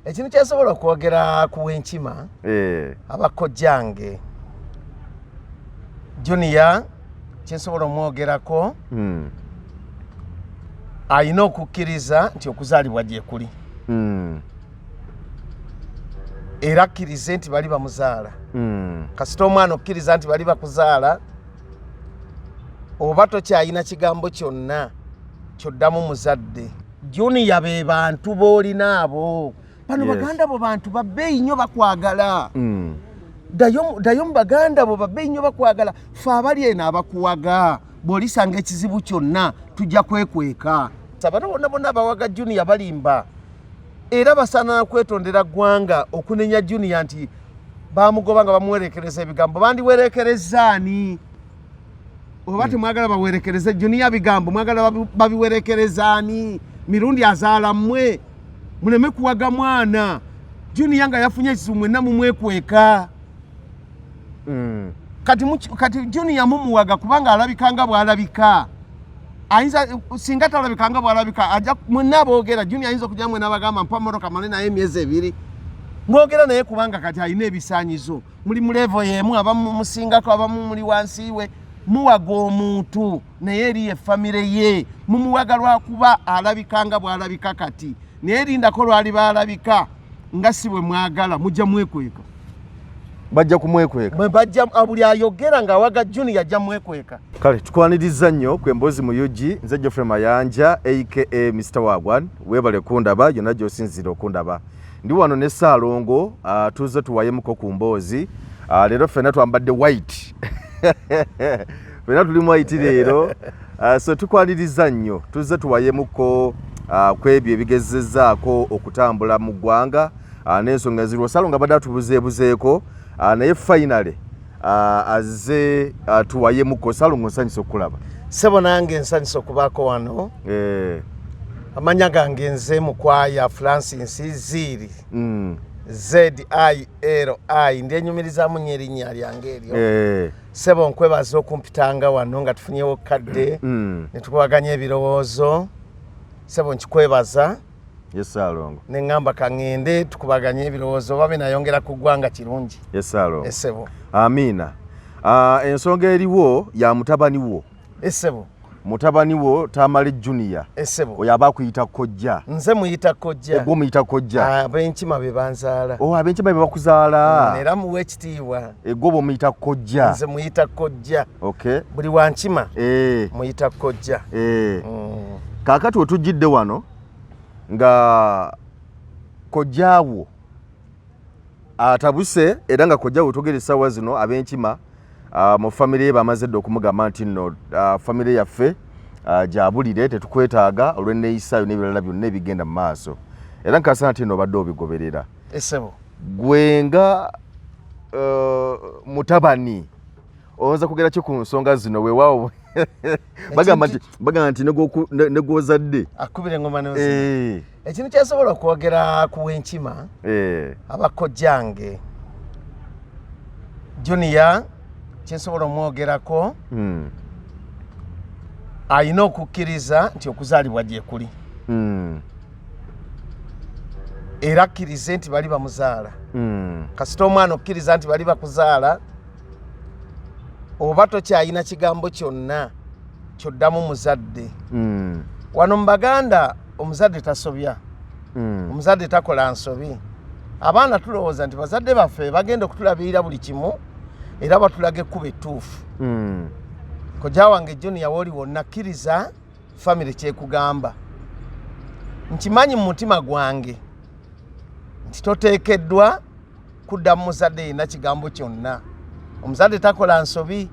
Ekintu kyensobola okwogera ku wenkima abakojjange Junior, kyensobola omwogerako, alina okukkiriza nti okuzaalibwa gyekuli, era akkirize nti bali bamuzaala. Kasita omwana okkiriza nti bali bakuzaala, oba tokyalina kigambo kyonna kyoddamu muzadde. Junior, be bantu b'olina abo bano. Baganda bo bantu babbeeyi nnyo, bakwagala. Ddayo mu baganda bo, babbeeyi nnyo, bakwagala. Fe abali eno abakuwaga, bw'olisanga ekizibu kyonna tujja kwekweka. Abano bonna bonna abawaga Junior balimba, era basaana kwetondera ggwanga okunenya Junior nti bamugoba nga bamuwerekereza ebigambo. Bandiwerekereza ani? Oba temwagala bawerekereze Junior bigambo, mwagala babiwerekereza ani? Mirundi azaala mmwe? Muleme kuwaga mwana Junior nga yafunye ekizibu, mwenna mumwekweka. Kati Junior mumuwaga kubanga alabika nga bw'alabika. Ayinza singa talabika nga bw'alabika, ajja mwenna aboogera Junior ayinza okujja mwenna bagamba, "Mpa motoka male naye emyezi 2." Mwogera naye kubanga kati alina ebisaanyizo, muli mu level y'emu, abamu musingako, abamu muli wansi we. Muwaga omuntu naye eri ye famire ye, mumuwaga lwakuba alabika nga bw'alabika kati, naye lindako lwaliba alabika nga si bwe mwagala, mujja mwekweka. Bajja kumwekweka. Mwe bajja, buli ayogera ng'awaga Junior ajja mwekweka. Kale tukwaniriza nnyo ku Emboozi mu UG. Nze Geoffrey Mayanja aka Mr Wagwan. Weebale kundaba yonna gy'osinziira okundaba. Ndi wano ne Ssaalongo, tuze tuwayemuko ku mboozi. Leero ffenna twambadde white, ffenna tuli mu white leero. So tukwaniriza nnyo, tuzze tuwayemuko ku ebyo ebigezezzaako okutambula mu ggwanga n'ensonga eziriwo. Ssaalongo abadde atubuzeebuzeeko, naye finally azze tuwayemuko. Ssaalongo, nsanyusa okukulaba. Ssebo, nange nsanyusa okubaako wano. Amanya gange nze Mukwaya Francis Ziiri, Zili. Ndyenyumirizaamu nnyo erinnya lyange eryo. Ssebo, nkwebaza okumpitanga wano nga tufunyewo kadde ne tukubaganya ebirowoozo. Ssebo, nkikwebaza. Ye Ssaalongo. Ne ŋŋamba kaŋŋende tukubaganye ebirowoozo, oba binayongera ku ggwanga kirungi. Ye Ssaalongo. Essebo. Amiina. Ensonga eriwo ya mutabani wo. Essebo. Mutabani wo Tamale Junior. Essebo. Oyo aba akuyita kojja. Nze muyita kojja. Ogwo muyita kojja. Ab'enkima be banzaala. Oh, ab'enkima be bakuzaala. Era muwa ekitiibwa. Egwo bwomuyita kojja. Nze muyita kojja. Buli wankima muyita kojja. Kaakati wetujjidde wano nga kojjaawo atabuse, era nga kojjaawo wetwogera essaawa zino, ab'enkima mu famire ye bamaze dda okumugamba nti nno famire yaffe gyabulire, tetukwetaaga olw'enneeyisaayo n'ebirala byonna ebigenda mu maaso. Era nkasana nti nno obadde obigoberera. Essebo. Gwe nga mutabani oyinza kugera ki ku nsonga zino? Weewaawo bagamba nti ne gw'ozadde akubira engoma nozi. Ekintu kyensobola okwogera ku wenkima abakojjange Junior, kyensobola omwogerako, alina okukkiriza nti okuzaalibwa gyekuli, era akkirize nti bali bamuzaala. Kasita omwana okkiriza nti bali bakuzaala, oba tokyalina kigambo kyonna kyoddamu muzadde. Wano mu Baganda omuzadde tasobya, omuzadde takola nsobi. Abaana tulowooza nti bazadde baffe bagenda okutulabirira buli kimu era batulaga ekkubo ettuufu. Kojja wange Junior, wooli wonna, kkiriza famire kyekugamba. Nkimanyi mu mutima gwange nti toteekeddwa kuddamu muzadde yenna kigambo kyonna. Omuzadde takola nsobi.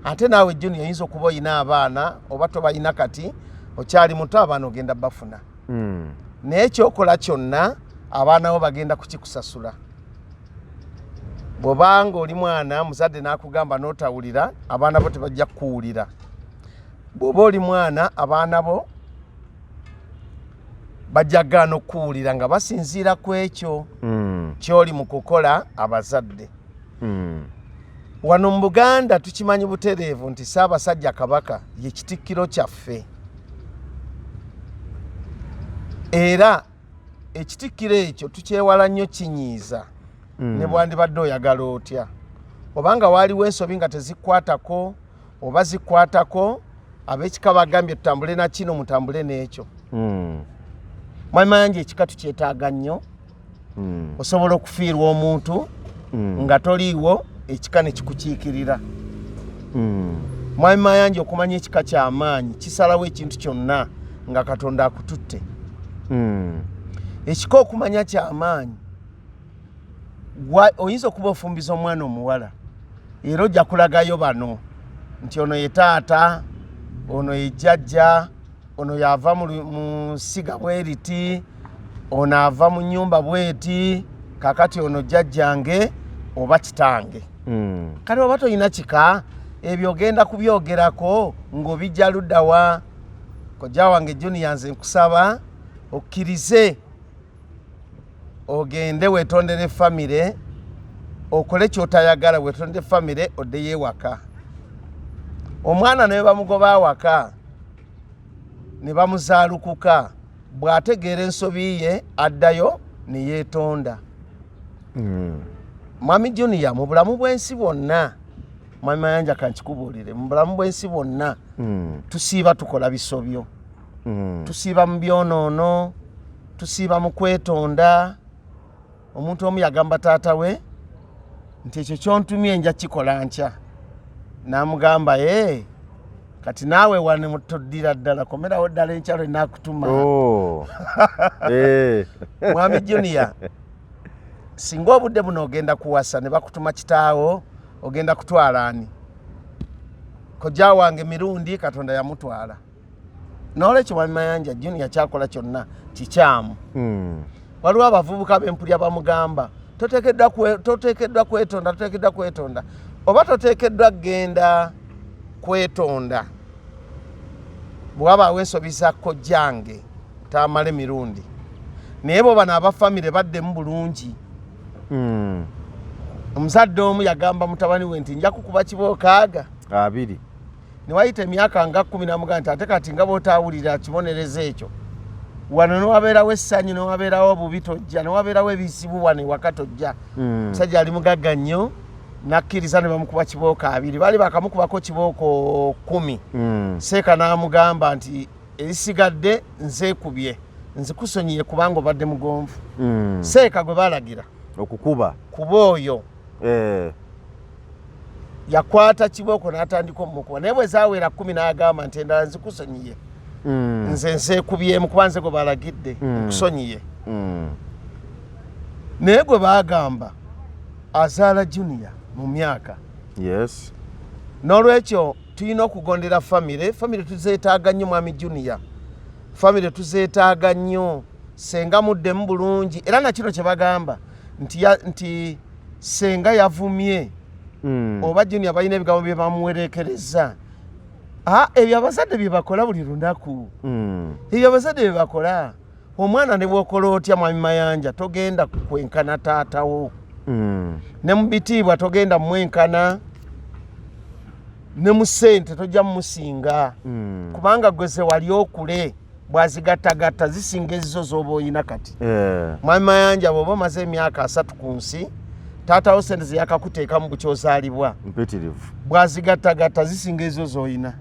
Ate naawe Junior, oyinza okuba oyina abaana oba tobalina, kati okyali muto, abaana ogenda bafuna, naye kyokola kyonna abaana bo bagenda kukikusasula. Bw'obanga oli mwana, muzadde n'akugamba n'otawulira, abaana bo tebajja kukuwulira. Bw'oba oli mwana, abaana bo bajja gaana okukuwulira nga basinziira ku ekyo kyoli mu kukola abazadde. Wano mu Buganda tukimanyi butereevu nti Ssaabasajja Kabaka ye kitikkiro kyaffe, era Ekitikkiro ekyo tukyewala nnyo, kinyiiza. Ne bwandibadde oyagala otya, obanga waaliwo ensobi nga tezikwatako oba zikwatako, ab'ekika bagambye tutambule na kino, mutambule n'ekyo. Mwami Mayanja, ekika tukyetaaga nnyo. Osobola okufiirwa omuntu nga toliiwo, ekika ne kikukiikirira. Mwami Mayanja, okumanya ekika kyamaanyi, kisalawo ekintu kyonna nga Katonda akututte. Ekika okumanya kyamaanyi. Oyinza okuba ofumbiza omwana omuwala, era ojja kulagayo bano nti ono ye taata, ono ye jjajja, ono yava mu ssiga bweriti, ono ava mu nnyumba bweti, kakati ono jjajjange oba kitange. Kale oba tolina kika, ebyo ogenda kubyogerako ng'obijja luddawa? Kojja wange Junior, nze nkusaba okkirize ogende wetondere famire, okole kyotayagala, wetondere famire, oddeyo ewaka. Omwana naye bamugoba awaka ne bamuzaalukuka, bw'ategeera ensobi ye addayo ne yeetonda. Mwami Junior, mu bulamu bw'ensi bwonna, mwami Mayanja, kankikubuulire, mu bulamu bw'ensi bwonna tusiiba tukola bisobyo. Tusiiba mu byonoono, tusiiba mu kwetonda. Omuntu omu yagamba taata we nti ekyo kyontumye nja kikola nkya. N'amugamba, ee, kati naawe wane toddira ddala, komerawo ddala enkya lwe naakutuma. Oh. Eh. Mwami Junior, singa obudde buno ogenda kuwasa ne bakutuma kitaawo, ogenda kutwala ani? Kojja wange Mirundi Katonda yamutwala. N'olwekyo mwami Mayanja, Junior kyakola kyonna kikyamu. Waliwo abavubuka bempulya bamugamba toteekeddwa kwetonda, toteekeddwa kwetonda, oba toteekeddwa kgenda kwetonda. Bwewabaawo ensobi za kojjange Tamale Mirundi, naye bo bano abafamire baddemu bulungi. Omuzadde omu yagamba mutabani we nti nja kukuba kibookaaga 20. Newayita emyaka nga 10, namugaa nti ate kati nga bwotawulira kibonerezo ekyo, wano newabeerawo essanyu, newabeerawo obubi tojja, newabeerawo ebizibu wano ewaka tojja. Musajja ali mugagga nnyo, nakkiriza ne bamukuba kibooko 20. Baali bakamukubako kibooko 10. Seeka n'amugamba nti erisigadde nzeekubye, nzikusonyiye kubanga obadde mugonvu. Seeka gwe balagira okukuba kuba oyo yakwata kibooko n'atandika omukuba, naye bwe zaawera 10 n'agamba nti endala nzikusonyiye. Nze nzeekubyemu kuba nze gwe balagidde. Nkusonyiye. Naye gwe baagamba azaala Junior mu myaka. N'olwekyo tulina okugondera famire. Famire tuzeetaaga nnyo, mwami Junior, famire tuzeetaaga nnyo. Senga muddemu bulungi, era nakino kye bagamba nti senga yavumye oba Junior balina ebigambo bye bamuwerekereza. Ah, ebyo abazadde bye bakola buli lunaku. Ebyo abazadde bye bakola. Omwana ne bwokola otya, mwami Mayanja, togenda kwenkana taatawo. Ne mu bitiibwa togenda mwenkana, ne mu ssente tojja mumusinga. Kubanga gwe ze wali okule bwazigattagatta zisinga ezizo z'oba oyina kati. Mwami Mayanja, bw'oba omaze emyaka 30 ku nsi, taatawo sente ze yakakuteekamu bukyozaalibwa mpitirivu, bwazigattagatta zisinga ezo z'oyina.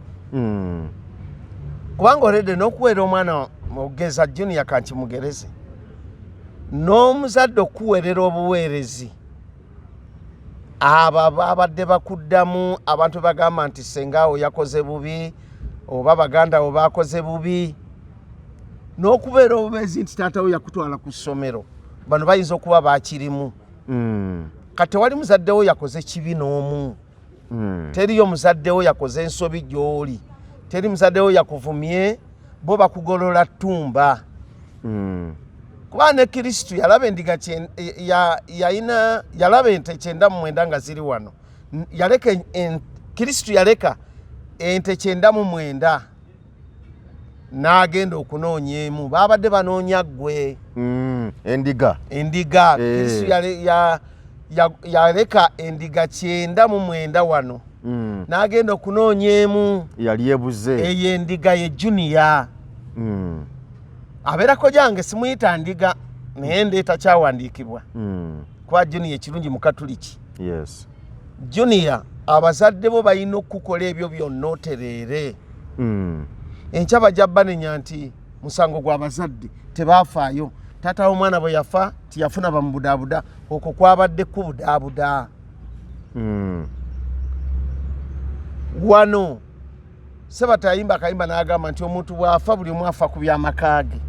Kubanga oredde n'okuweera omwana, ogeza Junior kankimugereze, n'omuzadde okukuweerera obuweerezi, abo babadde bakuddamu abantu bagamba nti sengaawo yakoze bubi oba baganda bo bakoze bubi, n'okubeera obubeezi nti taatawo yakutwala ku ssomero, bano bayinza okuba bakirimu. Kati tewali muzaddewo yakoze kibi n'omu. Teriyo muzaddewo yakoze ensobi gy'oli, teri muzaddewo yakuvumye, bo bakugolola ttumba. Kuba ne Kristu yalaba endiga yalina, yalaba ente 99 nga ziri wano. Yaleka Kristu yaleka ente 99 n'agenda okunoonya emu. Babadde banoonya ggwe. Endiga. Endiga. Kristu yaleka endiga 99 wano n'agenda okunoonya emu. Yali ebuze. Eyo endiga ye Junior. Abeerako gyange, simuyita ndiga. Naye ndeeta kyawandiikibwa. Kuba Junior ekirungi mukatuliki. Junior, abazadde bo balina okukola ebyo byonna otereere. Enkya bajja banenya nti musango gw'abazadde, tebaafaayo. Taata w'omwana bwe yafa tiyafuna bamubudaabuda, okwo kwabadde kubudaabuda. Wano Sebata yayimba akayimba n'agamba nti omuntu bw'afa buli omu afa ku by'amaka ge,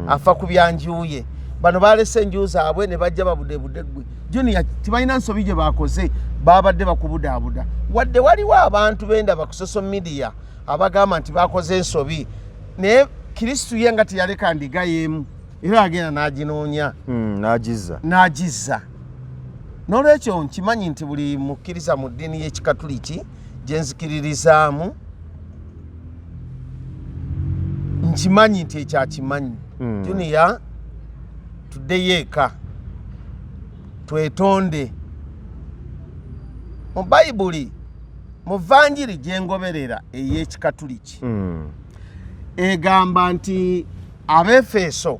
afa ku byanju ye. Bano balese enju zaabwe ne bajja babudebude ggwe Junior. Tebalina nsobi gye bakoze, babadde bakubudaabuda. Wadde waliwo abantu bendaba ku social media abagamba nti bakoze ensobi, naye Kristu ye nga teyaleka ndiga y'emu, era agenda n'aginoonya. N'agizza. N'agizza. N'olwekyo nkimanyi nti buli mukkiriza mu ddiini y'Ekikatuliki gye nzikiririzaamu, nkimanyi nti ekyakimanyi. Junior, tuddeyo eka twetonde. Mu Bayibuli, mu vanjiri gyengoberera ey'Ekikatuliki, egamba nti Abeefeso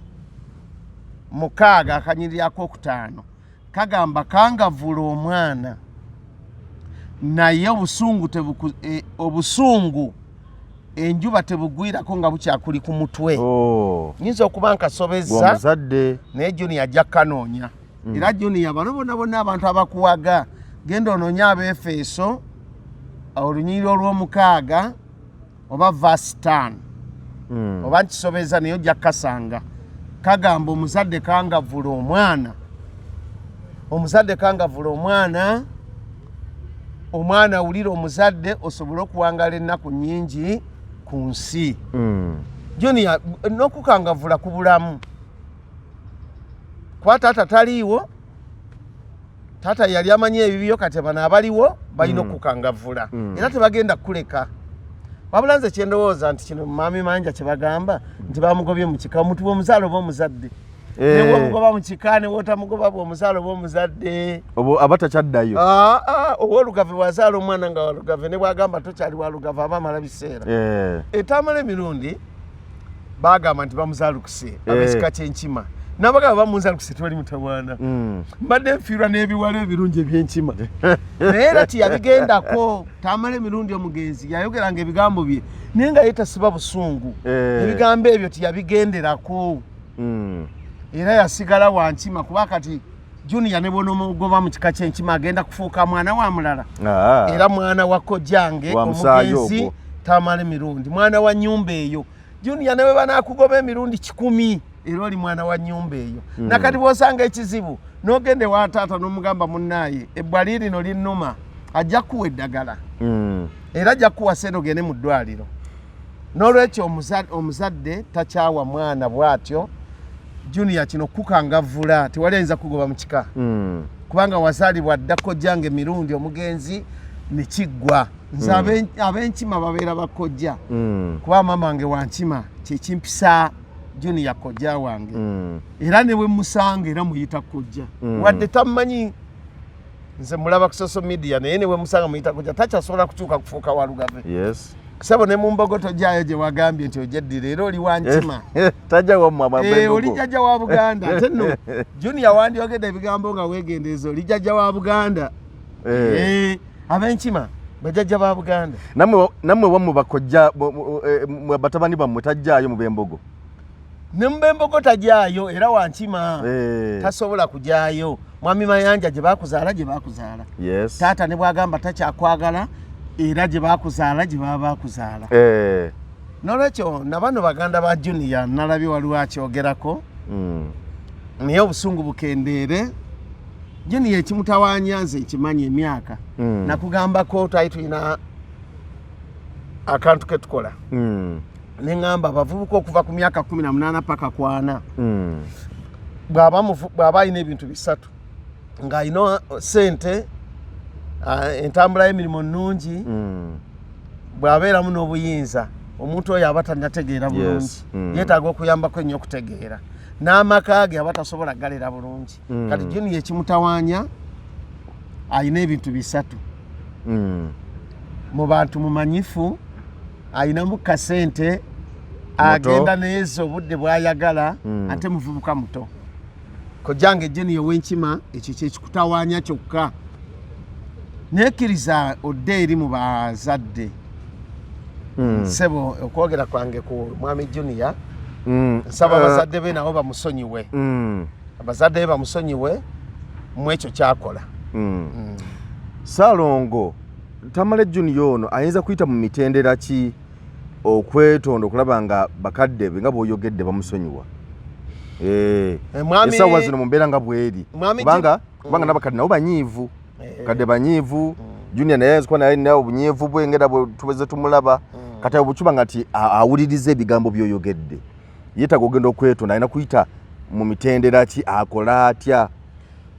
6 akanyiriri akokutaano kagamba, "Kangavula omwana, naye obusungu obusungu enjuba tebugwirako nga bukyakuli ku mutwe." Oh. Nyinza okuba nkasobezza. Gwomuzadde. Naye Junior ajja kukanoonya. Era Junior, bano bonna bonna abantu abakuwaga, genda onoonye Abeefeso olunyiriri olw'omukaaga oba verse 5. Oba nkisobeza, naye ojja kukasanga kagamba, "Omuzadde kangavula omwana, omuzadde kangavula omwana, omwana awulira omuzadde osobole okuwangala ennaku nnyingi ku nsi." Junior, n'okukangavula ku bulamu, kuba taata taliiwo, taata yali amanyi ebibyo, kati bano abaliwo balina okukangavula. Era tebagenda kukuleka. Wabula nze kyendowooza nti kino Maami Manja kyebagamba nti bamugobye mu kika, omuntu bwomuzaala oba omuzadde, newomugoba mu kika, newotamugoba, bwomuzaala oba omuzadde. Obo aba takyaddayo. Ah, ah, owolugave bwazaala omwana nga walugave, ne bwagamba tokyali walugave, aba amala biseera. Etamala emirundi bagamba nti bamuzaalukuse ab'ekika ky'enkima, nabagamba bamunzalukuse, tewali mutawaana. Mbadde nfiirwa n'ebiwala ebirungi ebyenkima, naye era tiyabigendako. Tamala emirundi omugenzi yayogeranga ebigambo bye, naye nga ye tasiba busungu. Ebigambo ebyo tiyabigenderako. Era yasigala wankima, kuba kati Junior ne bwonomugoba mu kika ky'enkima, agenda kufuuka mwana wa mulala. Era mwana wa kojjange Wa musaayi omugenzi ogwo. Tamala emirundi, mwana wa nyumba eyo. Junior, ne bwe banaakugoba emirundi 100, era oli mwana wa nyumba eyo. Nakati bw'osanga ekizibu n'ogenda ewa taata n'omugamba, "Munnaaye, ebbwa liirino linnuma," ajja kukuwa eddagala. Era ajja kukuwa sente ogende mu ddwaliro. N'olwekyo omuzadde takyawa mwana bw'atyo. Junior, kino kukangavvula, tewali ayinza kugoba mu kika. Kubanga wazaalibwa dda kojjange emirundi omugenzi nekiggwa. Nze ab'enkima babeera bakojja. Kuba maama wange wankima, kyekimpisa Junior kojja wange. Era ne bwe musanga era muyita kojja. Wadde tammanyi, nze mulaba ku social media, naye ne bwe musanga muyita kojja. Takyasobola kukyuka kufuuka walugave. Sebo, ne mu mbogo tojjayo gye wagambye nti ojeddira, era oli wankima. Tajja wammwe. Oli jjajja wa Buganda. Ate nno Junior, wandyogedde ebigambo nga weegendereza, oli jjajja wa Buganda. Ab'enkima bajjajja ba Buganda. Nammwe wammwe bakojja mwe batabani bammwe tajjaayo mu b'embogo? Ne mu b'embogo tajaayo, era wankima. Tasobola kujaayo. Mwami Mayanja, gye bakuzaala gye bakuzaala. Taata ne bwagamba takyakwagala, era gye bakuzaala gye baba bakuzaala. N'olwekyo nabano baganda ba Junior, nalabye waliwo akyogerako, naye obusungu bukendeere. Junior ekimutawaanya nze nkimanyi, emyaka. Nakugambako twali tulina akantu ketukola, neŋŋamba abavubuka okuva ku myaka 18 paka 40, bw'aba alina ebintu bisatu, ng'alina sente, entambula y'emirimu nnungi, bw'abeeramu n'obuyinza, omuntu oyo aba tannategeera bulungi. Yeetaaga okuyambako ennyo okutegeera, n'amaka ge aba tasobola galera bulungi. Kati Junior ekimutawaanya, alina ebintu bisatu: mu bantu mumanyifu, alinamu kasente, agenda neeza obudde bw'ayagala, ate muvubuka muto. Kojjange Junior ow'enkima, ekyo kyekikutawaanya kyokka. Nekkiriza odde eri mu bazadde. Sebo, okwogera kwange ku mwami Junior, nsaba abazadde be nabo bamusonyiwe. Abazadde be bamusonyiwe mu ekyo kyakola. Saalongo Tamale Junior ono ayinza kuyita mu mitendera ki okwetonda okulaba nga bakadde be nga bw'oyogedde bamusonyiwa? Essaawa zino mu mbeera nga bweri, kubanga n'abakadde nabo banyiivu, kadde banyiivu. Junior naye ayinza kuba naye alina obunyiivu bwe ngera bwe tubeze tumulaba. Kati awo bwekiba nga nti awuliriza ebigambo by'oyogedde, yeetaaga ogenda okwetonda, alina kuyita mu mitendera ki, akola atya?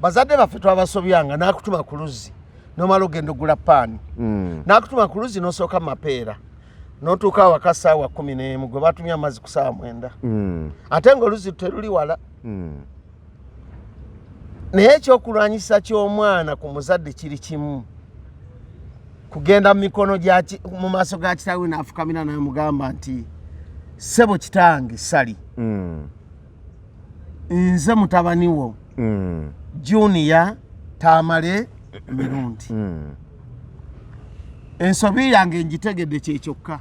Bazadde baffe twabasobyanga n'akutuma ku luzzi nomala ogenda ogula paani, n'akutuma ku luzzi n'osooka mu mapeera n'otuuka awaka 11:00 gwe batumye amazzi ku 9:00, ate ng'oluzzi teruli wala. Naye ekyokulwanyisa ky'omwana ku muzadde kiri kimu, kugenda mu mikono mu maaso ga kitaawe n'afukamira n'amugamba nti, "Ssebo kitange Sali, nze mutabani wo Junior Tamale Mirundi. Ensobi yange ngitegedde." Kyekyokka.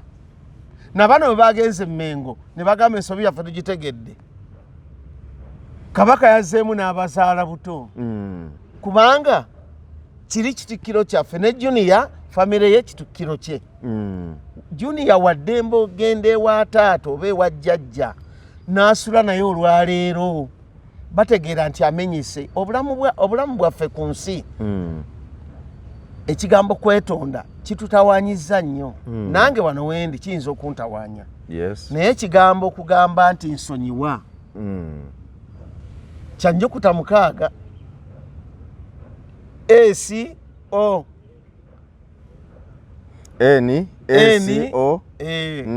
Nabano bwe bagenze Mengo ne bagamba, "Ensobi yaffe tugitegedde," Kabaka yazzeemu n'abazaala buto, kubanga kiri kitikkiro kyaffe ne Junior famire ye kitikkiro kye. Junior waddembe ogenda ewa taata oba ewa jjajja n'asula naye. Olwaleero bategeera nti amenyese. Obulamu bwaffe ku nsi, ekigambo kwetonda kitutawanyiza nnyo. Nange wano wendi kiyinza okuntawanya, naye ekigambo okugamba nti nsonyiwa kya nnyukuta 6, S O N S O S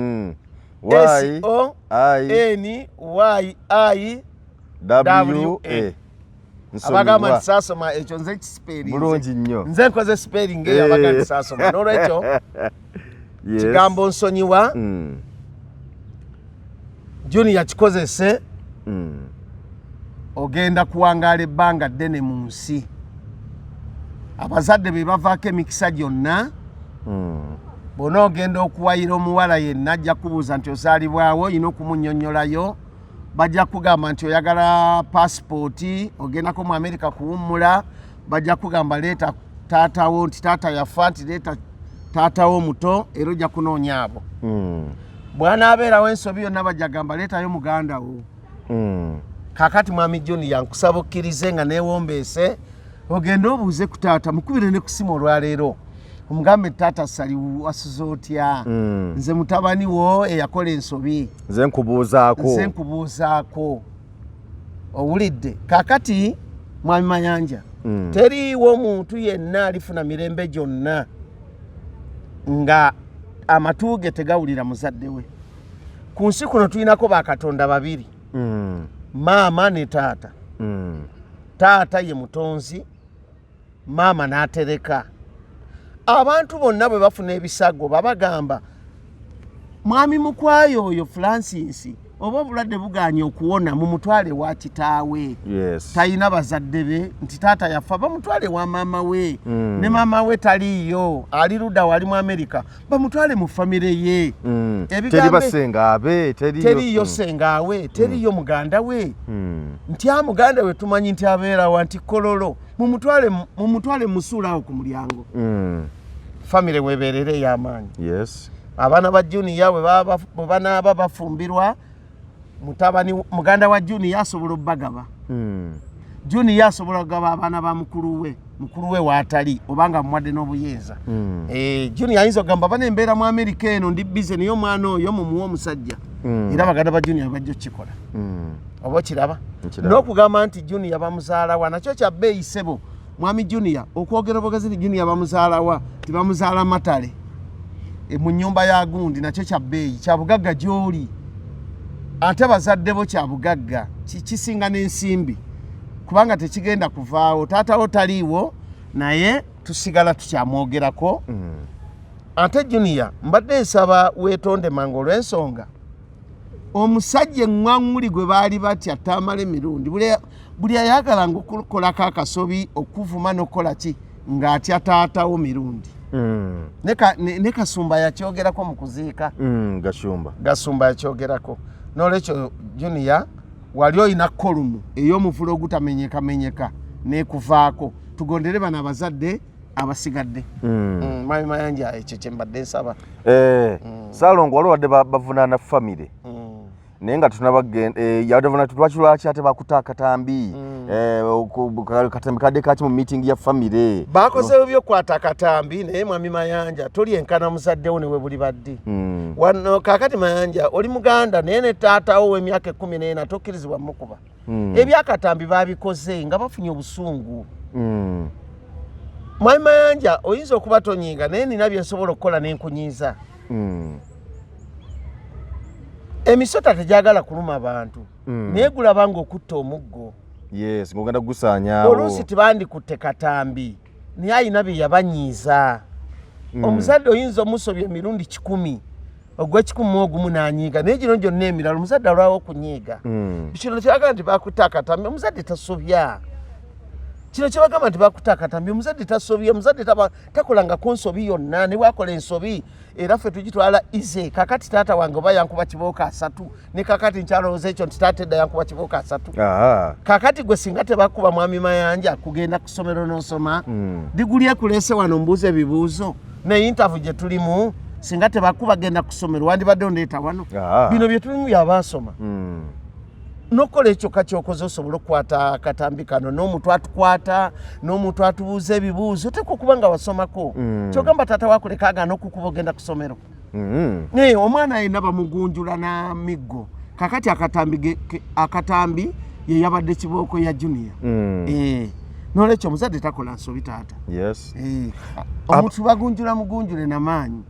Y O I N Y I W A. Abagamba nti saasoma, ekyo nze kisipeerinze. Bulungi nnyo. Nze nkoze spelling eyo. Abaga nti saasoma, n'olwekyo kigambo nsonyiwa, Junior kikozese, ogenda kuwangaala ebbanga ddene mu nsi. Abazadde be bavaako emikisa gyonna. Bw'ona ogenda okuwayira omuwala yenna, ajja kubuuza nti ozaalibwawo, olina okumunnyonnyolayo. Bajja kugamba nti oyagala pasipooti, ogendako mu Amerika kuwummula, bajja kugamba leeta taatawo, nti taata yafa, nti leeta taatawo muto, era ojja kunoonya abo. Bw'anaabeerawo ensobi yonna, bajja gamba leetayo muganda wo. Kaakati mwami Junior, nkusaba okkirize nga neewombeese ogende obuuze ku taata, mukubire ne kusimu olwaleero, omugambe, "Taata Sali, wasuze otya? Nze mutabani wo eyakola ensobi." Nze nkubuuzaako. "Nze nkubuuzaako." Owulidde? Kaakati mwami Mayanja, teriiwo muntu yenna alifuna mirembe gyonna nga amatu ge tegawulira muzadde we. Ku nsi kuno tulinako bakatonda babiri, maama ne taata. Taata ye mutonzi, maama n'atereka. Abantu bonna bwe bafuna ebisago babagamba, "Mwami Mukwayo oyo Francis, oba obulwadde buganye okuwona, mumutwale wa kitaawe." Talina bazadde be, nti taata yafa, bamutwale wa maama we. Ne maama we taliiyo, ali ludda wali mu Amerika, bamutwale mu famire ye. Teri basengaabe, teriyo. Teriyo sengaawe, teriyo muganda we. Nti a muganda we tumanyi nti abeerawa, nti Kololo, mumutwale, mumutwale musuule awo ku mulyango. Famire webeerere ey'amaanyi. Abaana ba Junior bwe banaaba bafumbirwa, mutabani muganda wa Junior asobola obbagaba. Junior asobola okugaba abaana ba mukulu we, mukulu we waatali obanga muwadde n'obuyinza. Junior ayinza okugamba, "Bana embeera mu Amerika eno, ndi busy, naye omwana oyo mumuwe omusajja." Era baganda ba Junior bajja okukikola. Oba okiraba? Nkiraba. N'okugamba nti Junior bamuzaalawa nakyo kya bbeeyi. Ssebo mwami Junior, okwogera obwogezi nti Junior bamuzaalawa, tibamuzaala matale mu nnyumba ya gundi, nakyo kya bbeeyi, kya bugagga gy'oli. Ate bazadde bo kya bugagga, kisinga n'ensimbi, kubanga tekigenda kuvaawo. Taatawo taliiwo, naye tusigala tukyamwogerako. Ate Junior, mbadde nsaba weetonde mangu olw'ensonga omusajja eŋŋwaŋŋuli gwe baali batya, Tamala Emirundi. Buli ayagalanga okukolako akasobi, okuvuma n'okukola ki, ng'atya taatawo Mirundi. Ne Kasumba yakyogerako mu kuziika. Gashumba. Gasumba yakyogerako. N'olwekyo Junior, wali olina kolumu ey'omuvule ogutamenyekamenyeka nekuvaako. Tugondere bano abazadde abasigadde. Mwami Mayanja, ekyo kyembadde nsaba. Saalongo, waliwo wadde bavunaana famire, naye nga tunabagenda lwaki lwaki ate bakuta akatambi? Katambi kadde kaki mu meeting ya famire? Bakozeewo byokukwata akatambi, naye mwami Mayanja, toli enkana muzaddewo ne we buli baddi. Wano kaakati Mayanja, oli muganda, naye ne taatawo w'emyaka 14 tokkirizibwa mukuba. Ebyakatambi babikoze nga bafunye obusungu. Mwami Mayanja, oyinza okuba tonyiiga, naye nina byensobola okukola nenkunyiiza. Emisota tegyagala kuluma bantu, naye gulaba ng'okutta omuggo. Yes, ng'ogenda kugusaanyaawo. Oluusi tebandikutte katambi, naye ayina bye yabanyiiza. Omuzadde oyinza omusobya emirundi 100, ogw'ekikumi mu ogumu n'anyiiga, naye gino gyonna emirala omuzadde alwawo okunyiiga. Kino kyebagamba nti bakutte akatambi, omuzadde tasobya. Kino kyebagamba nti bakutte akatambi, omuzadde tasobya. Omuzadde takolangako nsobi yonna, ne bwakola ensobi era ffe tugitwala ize. Kakati taata wange oba yankuba kibooko 30, ne kakati nkyalowooza ekyo nti taata edda yankuba kibooko 30. Kakati gwe singa tebakuba, mwami Mayanja, kugenda ku ssomero n'osoma, diguli ekuleese wano mbuuza ebibuuzo ne interview gye tulimu, singa tebakuba genda ku ssomero, wandibadde ondeeta wano? Bino bye tulimu byabaasoma. Nokola ekyo kyokoze osobole okukwata akatambi kano n'omuntu atukwata n'omuntu atubuuza ebibuuzo, oteekwa okuba nga wasomako. Kyogamba taata wakuleka agaana okukuba ogenda ku ssomero? Naye omwana yenna bamugunjula na miggo. Kakati akatambi akatambi ye yabadde kibooko ya Junior. Nolwekyo omuzadde takola nsobi, taata. Omuntu bagunjula mugunjule namaanyi.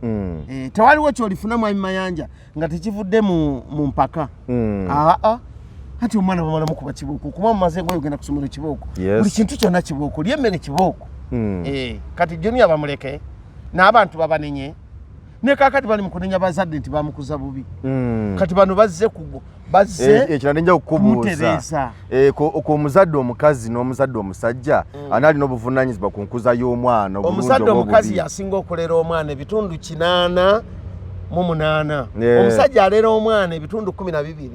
Tewaliwo kyolifuna, mwami Mayanja, nga tekivudde mu mpaka. Aa, kati omwana bamala mukuba kibooko, kuba mumaze engoye ogenda kusomero kibooko. Buli kintu kyonna kibooko, lya emmere kibooko. Kati Junior bamuleke n'abantu babanenye, ne kakati bali mu kunenya bazadde nti bamukuza bubi. Kati bano bazze ku bazze Ekirala nja kukubuuza. Kumutereeza. Ku omuzadde omukazi n'omuzadde omusajja, ani alina obuvunaanyizibwa ku nkuza y'omwana, obulungi Omuzadde oba omukazi obubi? yasinga okulera omwana 8%. Omusajja alera omwana 12%.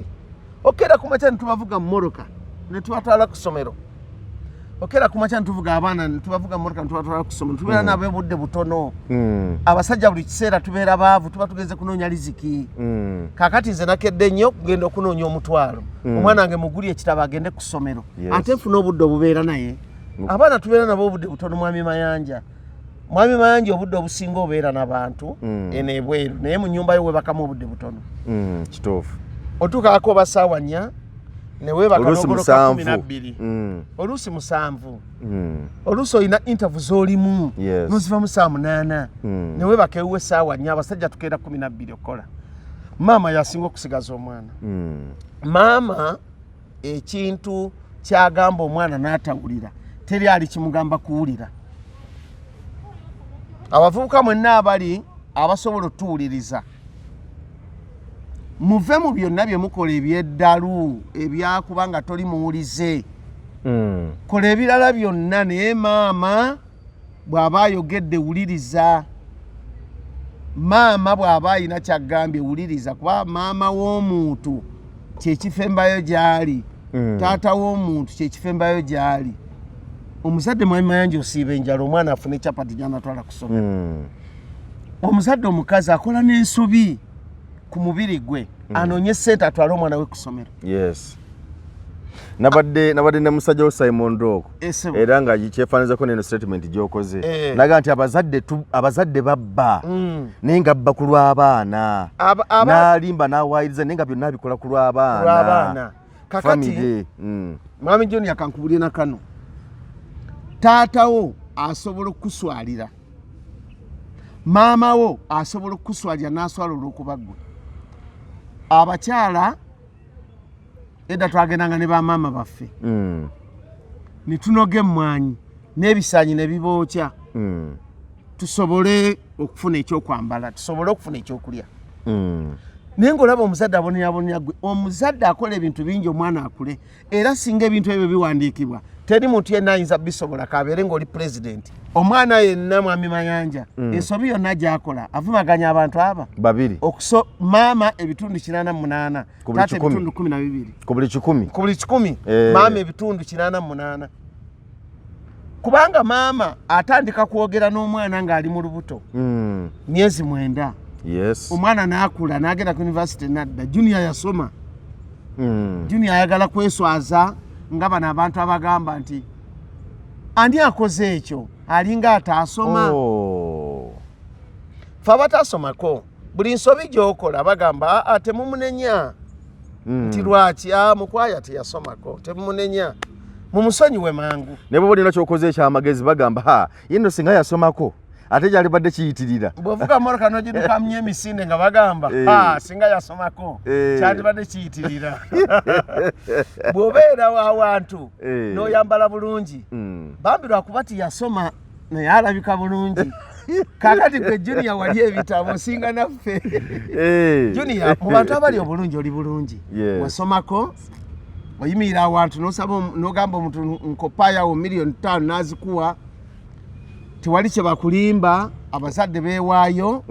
Okera ku makya netubavuga mu mmotoka netubatwala ku ssomero. Okera ku makya netuvuga abaana, netubavuga mu mmotoka netubatwala ku ssomero, tubeera nabo obudde butono. Abasajja buli kiseera tubeera baavu, tuba tugenze kunoonya riziki. Kakati nze nakedde nnyo kugenda okunoonya 500, omwana wange muguli ekitabo agende ku ssomero. Ate nfuna obudde obubeera naye. Abaana tubeera nabo obudde butono, mwami Mayanja. Mwami Mayanja, obudde obusinga obeera n'abantu eno ebweru, naye mu nyumba yo webakamu obudde butono. Kituufu. Otuukako oba saawa 4 neweebaka Oluusi n'ogoloka kumi 7. na bbiri. Oluusi 7. Oluusi olina interview z'olimu, nozivamu saa 8, neweebaka ewuwe saawa 4. Abasajja tukeera 12 okukola. Maama yasinga okusigaza omwana. Maama ekintu kyagamba omwana n'atawulira, teri ali kimugamba kuwulira. Abavubuka mwenna abali abasobola otuwuliriza, muve mu byonna bye mukola ebyeddalu ebyakuba nga toli muwulize. Kola ebirala byonna, naye maama bw'aba ayogedde wuliriza. Maama bw'aba ayina kyagambye wuliriza, kuba maama w'omuntu kyekifembayo gy'ali. Taata w'omuntu kyekifembayo gy'ali. Omuzadde, mwami Mayanja, osiiba enjala omwana afune capati gyanatwala kusomero. Omuzadde omukazi akola n'ensobi ku mubiri gwe, anoonye sente atwale omwana we ku ssomero. Yes, nabadde ne musajja wo Simon Rock, Esebo. era nga kyefaanizako neno statement gyokoze. Naga nti abazadde babba, naye nga abba ku lw'abaana. N'alimba n'awaayiriza, naye nga byonna abikola ku lw'abaana. Lw'abaana. Kakati Family. Mwami John, akankubulye na kano: taatawo asobola okukuswalira, maama wo asobola okukuswalira n'aswala olw'okuba ggwe. Abakyala edda twagendanga ne bamaama baffe ne tunoga emmwanyi n'ebisaanyi ne bibookya, tusobole okufuna ekyokwambala, tusobole okufuna ekyokulya. Naye ng'olaba omuzadde abonerabonya gwe. Omuzadde akola ebintu bingi omwana akule, era singa ebintu ebyo biwandiikibwa teri muntu yenna ayinza bisobola, kabeere ng'oli pulezidenti. Omwana yenna, mwami Mayanja, ensobi yonna gy'akola avumaganya abantu aba babiri. Okuso maama 88%, Ku buli taata 100. 12%. Ku buli 100. Ku buli 100. Maama 88%, kubanga maama atandika kwogera n'omwana ng'ali mu lubuto myezi 9. Omwana n'akula n'agenda ku university nadda. Junior yasoma. Junior ayagala kweswaza nga bano abantu abagamba nti ani akoze ekyo alinga ataasoma. Fe abataasomako, buli nsobi gy'okola bagamba, aa, temumunenya. Nti lwaki? A, mukwaya teyasomako, temumunenya, mumusonyiwe mangu. Ne bwoba olina kyokoze ekyamagezi bagamba, ha, ye nno singa yasomako ate gyalibadde kiyitirira. Bw'ovuga mmotoka n'ogidukamu emisinde nga bagamba, "Ah, singa yasomako kyandibadde kiyitirira." Bw'obeera awantu n'oyambala bulungi, bambi lwakuba tiyasoma naye alabika bulungi. Kakati gwe Junior wali ebitabo osinga naffe. Junior, mu bantu abali obulungi oli bulungi. Wasomako, oyimirira awantu n'osaba n'ogamba omuntu nkopayawo 5 miliyoni n'azikuwa, tewali kye bakulimba, abazadde beewaayo.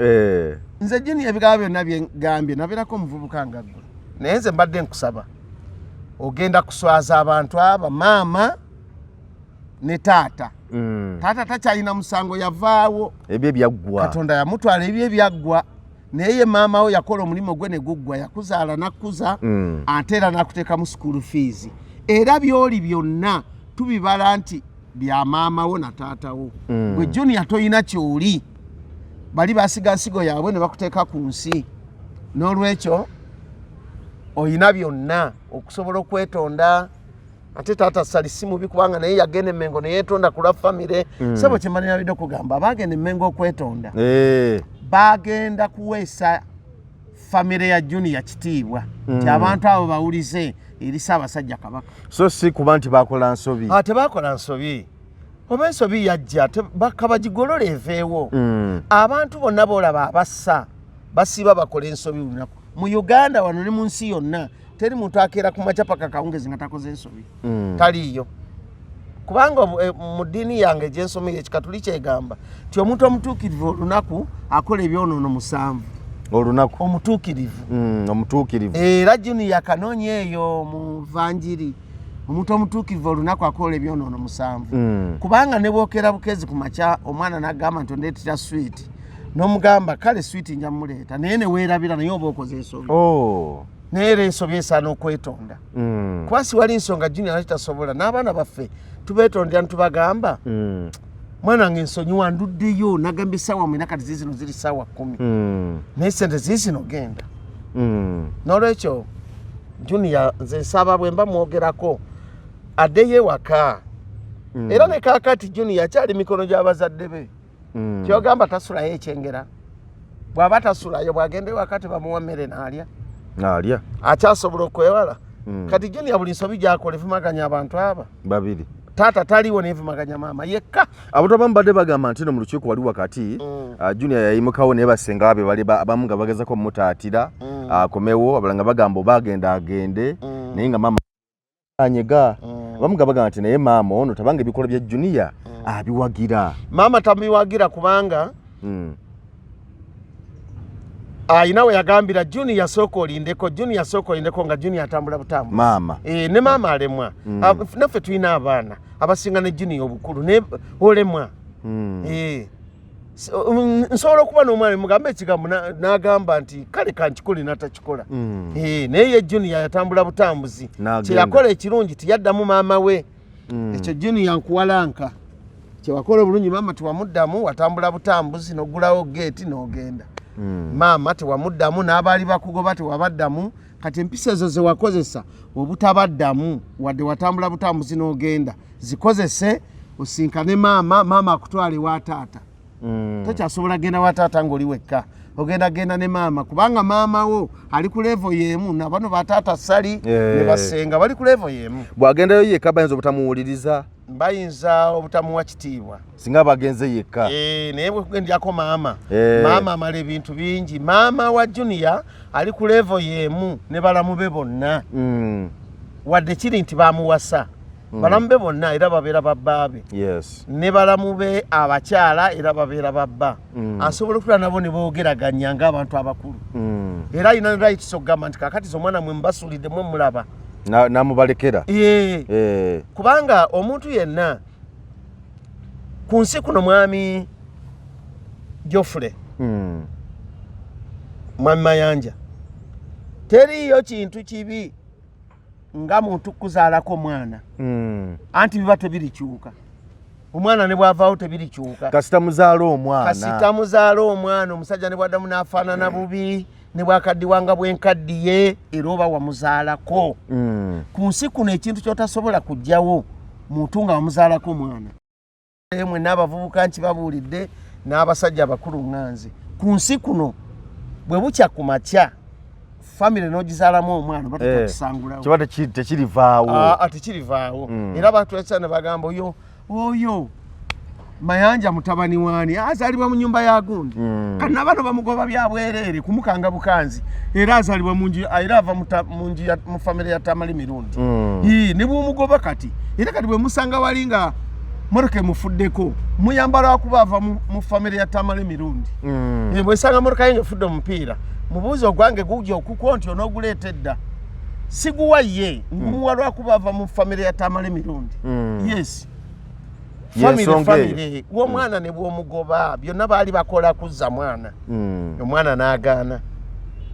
Nze Junior, ebigambo byonna byengambye nabeerako omuvubuka nga ggwe, naye nze mbadde nkusaba, ogenda kuswaza abantu aba maama ne taata. Taata takyalina musango, yavaawo. Ebyo byaggwa. Katonda yamutwala, ebyo byaggwa, naye ye maama we yakola omulimu gwe ne guggwa, yakuzaala nakkuza, ate era nakuteekamu school fees, era byoli byonna tubibala nti bya maama wo na taata wo. Gwe Junior toyina kyoli, bali basiga nsigo yaabwe ne bakuteeka ku nsi. N'olwekyo oyina byonna okusobola okwetonda. Ate taata Sali si mubi, kubanga naye yagenda Emengo neyetonda ku lwa famire. Sebo, kyemanirabidde okugamba, abagenda Emengo okwetonda bagenda kuweesa famire ya Junior kitiibwa nti abantu abo bawulize eri Ssaabasajja Kabaka. So si kuba nti bakola nsobi. Ah, tebakola nsobi, oba ensobi yajja bakabagigolola eveewo. Abantu bonna boolaba abassa basiiba bakola ensobi lunaku mu Uganda wano ne mu nsi yonna. Teri muntu akeera ku makya paka kawungezi nga takoze ensobi. Taliiyo, kubanga mu ddiini yange gyensoma ekikatuli kyegamba nti omuntu omutuukirivu olunaku akola ebyonoono 7. Olunaku? Omutuukirivu. Omutuukirivu. Era Junior kanoonya eyo mu vanjiri, omuntu omutuukirivu olunaku akola ebyonoono 7. Kubanga ne bwokera bukezi ku makya, omwana n'agamba nti ondeetera swiiti, n'omugamba kale swiiti nja muleeta, naye ne weerabira, naye oba okoze ensobi. Naye era ensobi esaana okwetonda. Kuba siwali nsonga Junior naki tasobola. N'abaana baffe tubeetondera, ntubagamba, mwana wange nsonyiwa, nduddeyo, nagambye essaawa 9, kati ziizino ziri ssaawa 10. Naye sente ziizino, genda. N'olwekyo Junior, nze nsaba bwe mba mwogerako addeyo ewaka. Era ne kaakati Junior akyali mikono gy'abazadde be. Kyogamba tasulayo ekyengera, bw'aba tasulayo, bw'agenda ewaka tebamuwa mmere n'alya? Alya. Akyasobola okwewala. Kati Junior buli nsobi gy'akola evumaganya abantu aba babiri. Taata taliwo, nevumaganya maama yekka. Abantu abamu badde bagamba nti no mu lukiiko wali wakati Junior yayimukawo, naye basenga be bali abamu nga bagezako mutaatira akomewo, abalala nga bagamba oba agenda agende, naye nga maama anyega. Abamu nga bagamba nti naye maama ono tabanga ebikolwa bya Junior abiwagira. Maama tabiwagira kubanga ayina we yagambira Junior yasooka olindeko, Junior yasooka olindeko, nga Junior atambula butambuzi. Maama. E, ne maama alemwa. Naffe tulina abaana abasinga ne Junior obukulu, ne olemwa. E, nsobola okuba n'omwana mugambe ekigambo n'agamba nti kale kankikole, n'atakikola. E, naye ye Junior yatambula butambuzi. N'agenda. Kyeyakola ekirungi, tiyaddamu maama we. Ekyo Junior nkuwalanka, kyewakola obulungi, maama tewamuddamu, watambula butambuzi n'oggulawo geeti n'ogenda. Maama tewamuddamu, n'abaali bakugoba tewabaddamu. Kati empisa ezo zewakozesa obutabaddamu wadde watambula butambuzi n'ogenda, zikozese osinkane maama, maama akutwale wa taata. Tokyasobola genda wa taata ng'oli wekka, ogenda genda ne maama, kubanga maama wo ali ku level y'emu nabano bataata Sali ne basenga bali ku level y'emu. Bw'agendayo yekka bayinza obutamuwuliriza. Bayinza obutamuwa kitiibwa singa bagenze yekka. Naye bwekugendyako maama, maama amala ebintu bingi. Maama wa Junior ali ku level y'emu ne balamu be bonna. Wadde kiri nti bamuwasa, balamu be bonna era babeera babbaabe. Ne balamu be abakyala era babeera babba. Asobola okutula nabo ne boogeraganya ng'abantu abakulu. Era alina rights okugamba nti kakati omwana mwe mubasuulidde, mwe mulaba. Namubalekera. Kubanga omuntu yenna ku nsi kuno, mwami Geoffrey, mwami Mayanja, teriiyo kintu kibi nga muntu kuzaalako mwana. Anti biba tebirikyuka, omwana ne bwavaawo tebirikyuka. Kasita muzaala omwana. Kasita muzaala omwana, omusajja ne bwaddamu n'afaanana bubi, ne bwakaddiwanga bwenkaddiye, era oba wamuzaalako. Ku nsi kuno ekintu ky'otasobola kuggyawo, muntu nga wamuzaalako omwana. Mwenna abavubuka nkibabuulidde, n'abasajja abakulu nga nze, ku nsi kuno bwe bukya ku makya famire n'ogizaalamu omwana, oba tokyakisangulawo. Kiba tekirivaawo. Ah, tekirivaawo. Era batwesa ne bagamba, oyo oyo Mayanja mutabani waani azaalibwa mu nyumba ya gundi. Kati nabano bamugoba bya bwereere kumukanga bukanzi, era azaalibwa mu nju, era ava mu nju mu famire ya Tamale Mirundi. Ii, ne bw'omugoba kati, era kati bwe musanga wali nga motoka emufuddeko, muyamba lwakuba ava mu famire ya Tamale Mirundi. Bwesanga motoka ye ng'efudde omupiira, mubuuze ogwange gujja okukwo nti onooguleeta edda, siguwa ye, ngumuwa lwakuba ava mu famire ya Tamale Mirundi. Yes. Famire, Y'ensonga eyo. famire w'omwana ne bw'omugoba, byonna baali bakola kuzza mwana. Omwana n'agaana.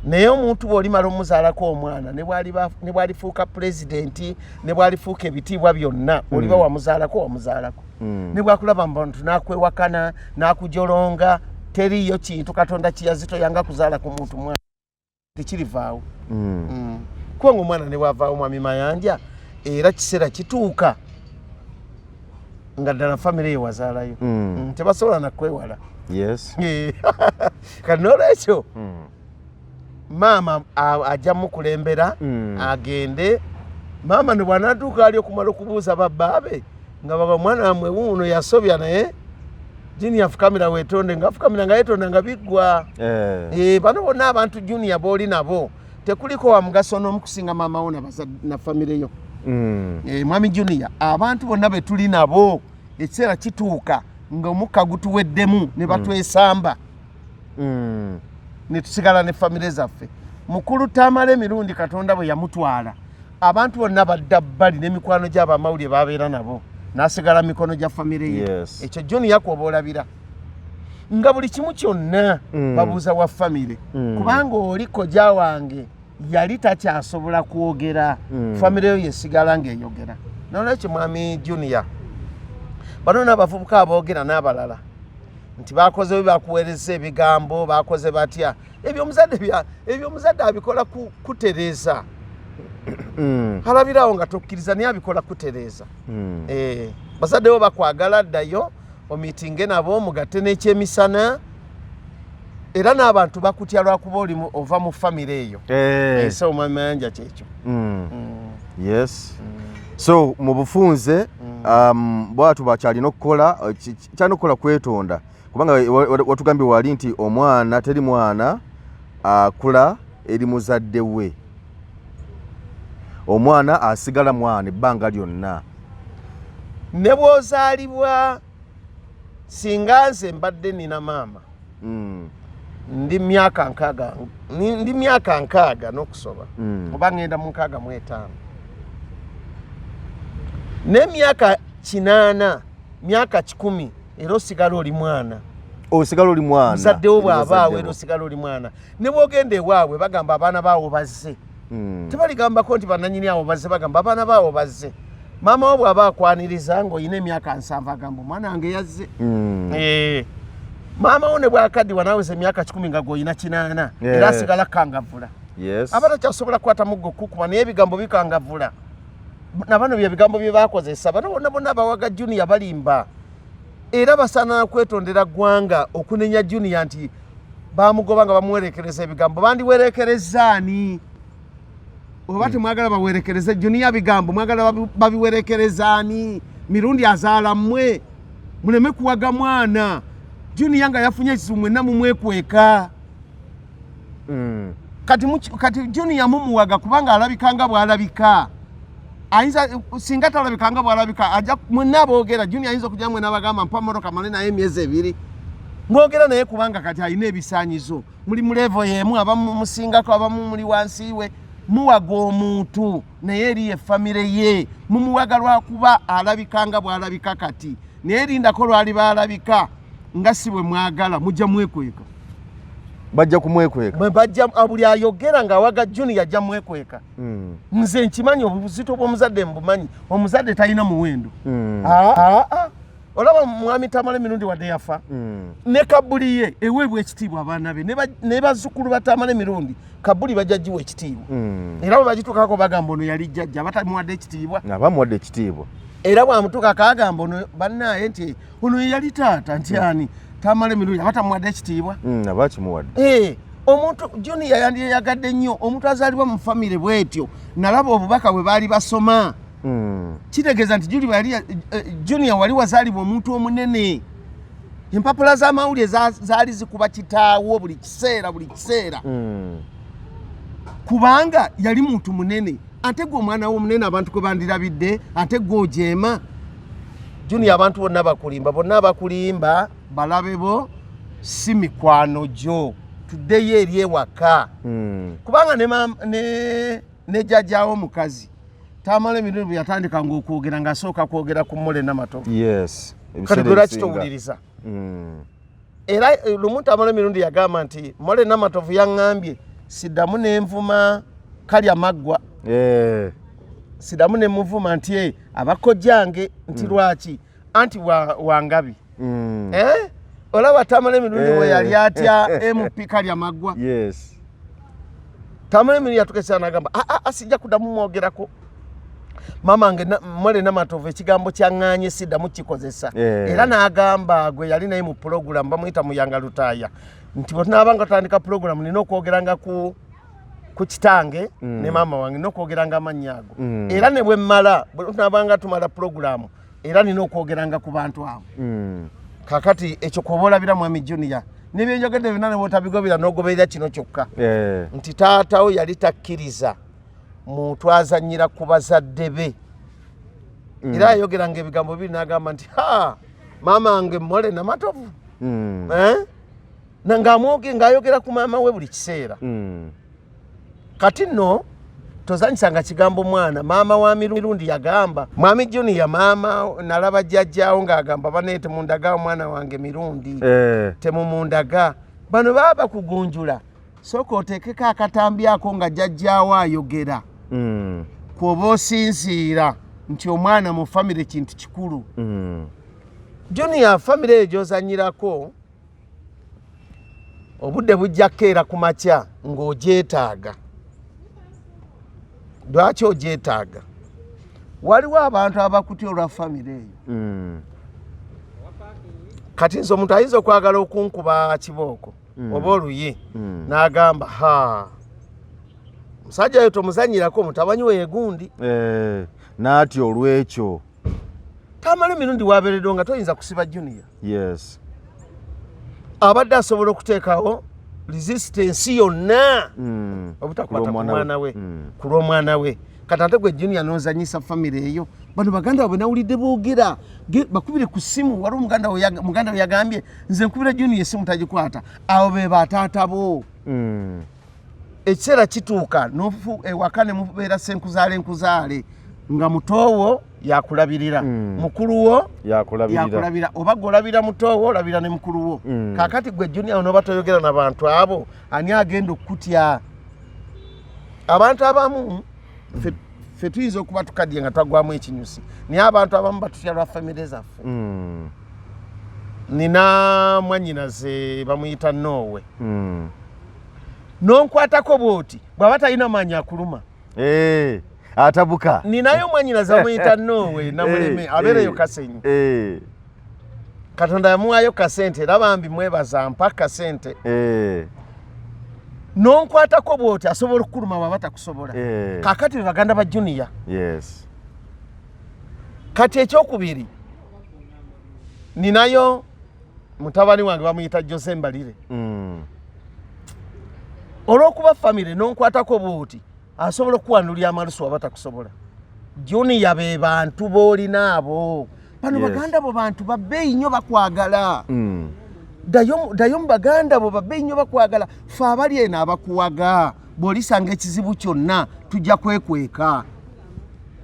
Naye omuntu bw'olimala omuzaalako omwana, ne bw'alifuuka pulezidenti, ne bw'alifuuka ebitiibwa byonna, oliba wamuzaalako, wamuzaalako. Ne bwakulaba mu bantu n'akwewakana n'akujolonga, teriiyo kintu Katonda kiyazitoyanga kuzaala ku muntu mwana, tekirivaawo. Kubanga omwana ne bwavaawo, mwami Mayanja, era kiseera kituuka nga ddala famire ye wazaalayo. Tebasobola nakwewala. Kati nolwekyo maama ajja mukulembera. Agende maama ne bwanatuuka ali okumala okubuuza babbaabe nga baba, omwana wamwe wuuno yasobya, naye Junior afukamira wetonde, nga afukamira nga yetonda nga biggwa. Bano bonna abantu Junior booli nabo, tekuliko wa mugaso n'omu kusinga maama wo na famire yo. Mwami Junior, abantu bonna be tuli nabo, ekiseera kituuka nga omukka gutuweddemu ne batwesamba, ne tusigala ne famire zaffe. Mukulu Tamala emirundi Katonda bwe yamutwala, abantu bonna badda bbali n'emikwano gy'abamawulire babeera nabo, n'asigala mu mikono gya famire ye. Ekyo Junior kwoba olabira nga buli kimu kyonna babuuza wa famire. Kubanga oli kojja wange yali takyasobola kwogera, famire yo yesigala ng'eyogera. Nolwekyo mwami Junior, bano n'abavubuka aboogera n'abalala nti bakoze bwe bakuweereza ebigambo, bakoze batya, ebyo omuzadde ebyo omuzadde abikola kutereeza. Alabirawo nga tokkiriza, naye abikola kutereeza. Bazadde bo bakwagala, ddayo omiitinge nabo, mugatte n'ekyemisana. Era n'abantu bakutya lwakuba oli ova mu famire eyo. So mwami Mayanja, kyekyo. Yes, so mu bufunze, bwatu bakyalina okukola, kyalina okukola kwetonda, kubanga watugambye wali nti omwana, teri mwana akula eri muzadde we, omwana asigala mwana ebbanga lyonna. Ne bw'ozaalibwa, singa nze mbadde nina maama, ndi myaka 60, ndi myaka 60 n'okusoba, oba ngenda mu 65, n'emyaka 80, myaka 100, era osigala oli mwana. Osigala oli mwana. Muzaddewo Eri bw'abaawo, bazadde era bo. osigala oli mwana. Ne bwogenda ewaabwe, bagamba abaana baawo bazze. Tebaligambako nti bannanyini abo bazze, bagamba abaana baawo bazze. Maama wo bw'aba akwaniriza ng'olina emyaka 70, agamba omwana wange yazze. Maama wo ne bwakaddiwa naweza emyaka 100 nga gw'olina 80, era asigala kangavula. Aba takyasobola kukwata muggo kukuba, naye ebigambo bikangavula. Nabano bye bigambo bye bakozesa bano bonna bonna bawaga Junior, balimba, era basaana kwetondera ggwanga okunenya Junior nti bamugoba nga bamuwerekereza ebigambo. Bandiwerekereza ani? Oba temwagala bawerekereze Junior bigambo, mwagala babiwerekereza ani? Mirundi azaala mmwe, muleme kuwaga mwana. Junior nga yafunye ekizibu mwenna mumwekweka. Kati Junior mumuwaga kubanga alabika nga bw'alabika. Ayinza singa talabika nga bw'alabika ajja mwenna aboogera. Junior ayinza okujja mwenna abagamba mpa mmotoka male naye emyezi 2. Mwogera naye kubanga kati alina ebisaanyizo. Muli mu level y'emu, abamu musingako, abamu muli wansi we. Muwaga omuntu naye eri ye famire ye. Mumuwaga lwakuba alabika nga bw'alabika kati. Naye lindako lwaliba alabika nga si bwe mwagala, mujja mwekweka. Bajja kumwekweka. Bwe bajja, buli ayogera ng'awaga Junior ajja mwekweka. Nze nkimanyi obuzito bw'omuzadde mbumanyi. Omuzadde talina muwendo. Olaba mwami Tamale Mirundi wadde yafa. Ne kabuli ye eweebwa ekitiibwa abaana be ne bazzukulu ba Tamale Mirundi kabuli bajja giwa ekitiibwa. Era bwe bagituukako bagamba ono yali jjajja abatamuwadde ekitiibwa. Abamuwadde ekitiibwa. Era bw'amutuukako agamba ono bannaaye nti ono ye yali taata nti ani Tamale Mirundi abatamuwadde ekitiibwa. Abakimuwadde. Omuntu Junior yandiyagadde nnyo omuntu azaalibwa mu famire bw'etyo nalaba obubaka bwe baali basoma. Kitegeeza nti Junior wali wazaalibwa omuntu omunene. Empapula z'amawulire zaali zikuba kitaawo buli kiseera buli kiseera. Kubanga yali muntu munene. Ate gwe omwana w'omunene abantu kwe bandirabidde, ate gwe ojeema. Junior abantu bonna bakulimba, bonna abakulimba balabe bo si mikwano gyo. Tuddeyo eri ewaka. Kubanga ne jjajjaawo omukazi Tamale Mirundi bwe yatandikanga okwogera ng'asooka kwogera ku Mole Namatovu. Yes. Kati gwe lwaki towuliriza? Era lumu Tamale Mirundi yagamba nti Mole Namatovu yaŋŋambye siddamu ne nvuma kalya maggwa. Siddamu ne muvuma nti abakojjange nti lwaki? Anti wangabi. Olaba Tamale Mirundi bwe yali atya MP kalya maggwa. Yes. Tamale Mirundi yatuuka ekiseera n'agamba, sijja kuddamu mwogerako. Maama nge Mole Namatovu ekigambo kyaŋŋaanye siddamu kikozesa. Era n'agamba gwe yali naye mu pulogulaamu bamuyita Muyanga Lutaaya nti bwe tunaabanga tutandika pulogulaamu nina okwogeranga ku kitange ne maama wange, nina okwogeranga amannya ago. Era ne bwe mmala, bwe tunaabanga tumala pulogulaamu era nina okwogeranga ku bantu abo. Kaakati ekyo kw'oba olabira mwami Junior n'ebyenjogedde byonna ne bw'otabigobera n'ogoberera kino kyokka. Nti taatawo yali takkiriza muntu azannyira ku bazadde be. Era yayogeranga ebigambo bibiri n'agamba nti ha maama wange Mole Namatovu. Ng'ayogera ku maama we buli kiseera. Kati nno tozanyisanga kigambo mwana. Maama wa Mirundi yagamba mwami Junior maama nalaba jjajjaawo ng'agamba bane temundaga omwana wange Mirundi. Temumundaga. Bano baba bakugunjula. Sooka oteekeko akatambi ako nga jjajjaawo ayogera. Kw'oba osinziira nti omwana mu famire kintu kikulu. Junior famire eyo gy'ozannyirako obudde bujja kukeera ku makya ng'ogyetaaga. Lwaki ogyetaaga? Waliwo abantu abakutya olwa famire eyo. Kati nze omuntu ayinza okwagala okunkuba kibooko oba oluyi n'agamba ha musajja oyo tomuzannyirako mutabani we yegundi. N'atya olw'ekyo. Tamale Mirundi wabeereddewo nga toyinza kusiba Junior. Yes. Abadde asobola okuteekawo resistance yonna obutakwata ku mwana we ku lw'omwana we. Kati ate gwe Junior n'ozannyisa famire eyo. Bano baganda baabwe nawulidde boogera bakubire ku ssimu. Waliwo muganda we yagambye nze nkubira Junior essimu tagikwata. Abo be bataata bo. Ekiseera kituuka ewaka ne mubeera ssenkuzaale nkuzaale nga mutoowo yakulabirira, mukulu wo yakulabirira, oba gwe olabira mutoowo olabira ne mukulu wo. Kaakati gwe Junior onooba toyogera na bantu abo, ani agenda okukutya? Abantu abamu ffe tuyinza okuba tukaddiye nga twaggwamu ekinyusi, naye abantu abamu batutya lwa famire zaffe. Nina mwannyinaze bamuyita Noowe. N'onkwatako bw'oti bw'aba talina maanyi akuluma. Atabuka. Ninayo mwannyinaze bamuyita Noowe Namuleme, abeereyo Kasenyi. Katonda yamuwaayo kasente era bambi mwebaza mpa kasente. N'onkwatako bw'oti asobola okukuluma bw'aba takusobola. Kaakati be baganda ba Junior. Yes. Kati ekyokubiri, ninayo mutabani wange bamuyita Jose Mbalire. Olw'okuba famire nonkwatako bwoti, asobola okuwanulya amalusu aba takusobola. Junior, be bantu b'olina abo. Bano baganda bo bantu babbeeyi nnyo, bakwagala. Ddayo mu baganda bo, babbeeyi nnyo, bakwagala. Fe abali eno abakuwaga, bw'olisanga ekizibu kyonna tujja kwekweka.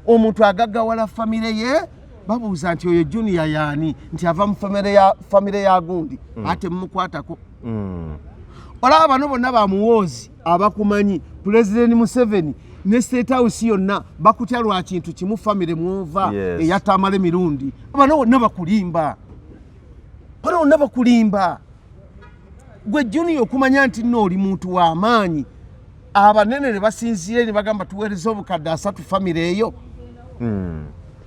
Omuntu agaggawala famire ye, babuuza nti oyo Junior yaani? Nti ava mu famire ya gundi, ate mumukwatako. Olaba bano bonna bamuwoozi abakumanyi, Pulezidenti Museveni ne State House yonna bakutya lwa kintu kimu, famire mwova eyatamala emirundi. Bano bonna bakulimba, bano bonna bakulimba. Gwe Junior, okumanya nti nno oli muntu w'amaanyi, abanene ne basinziire ne bagamba tuweereza obukadde 30 famire eyo.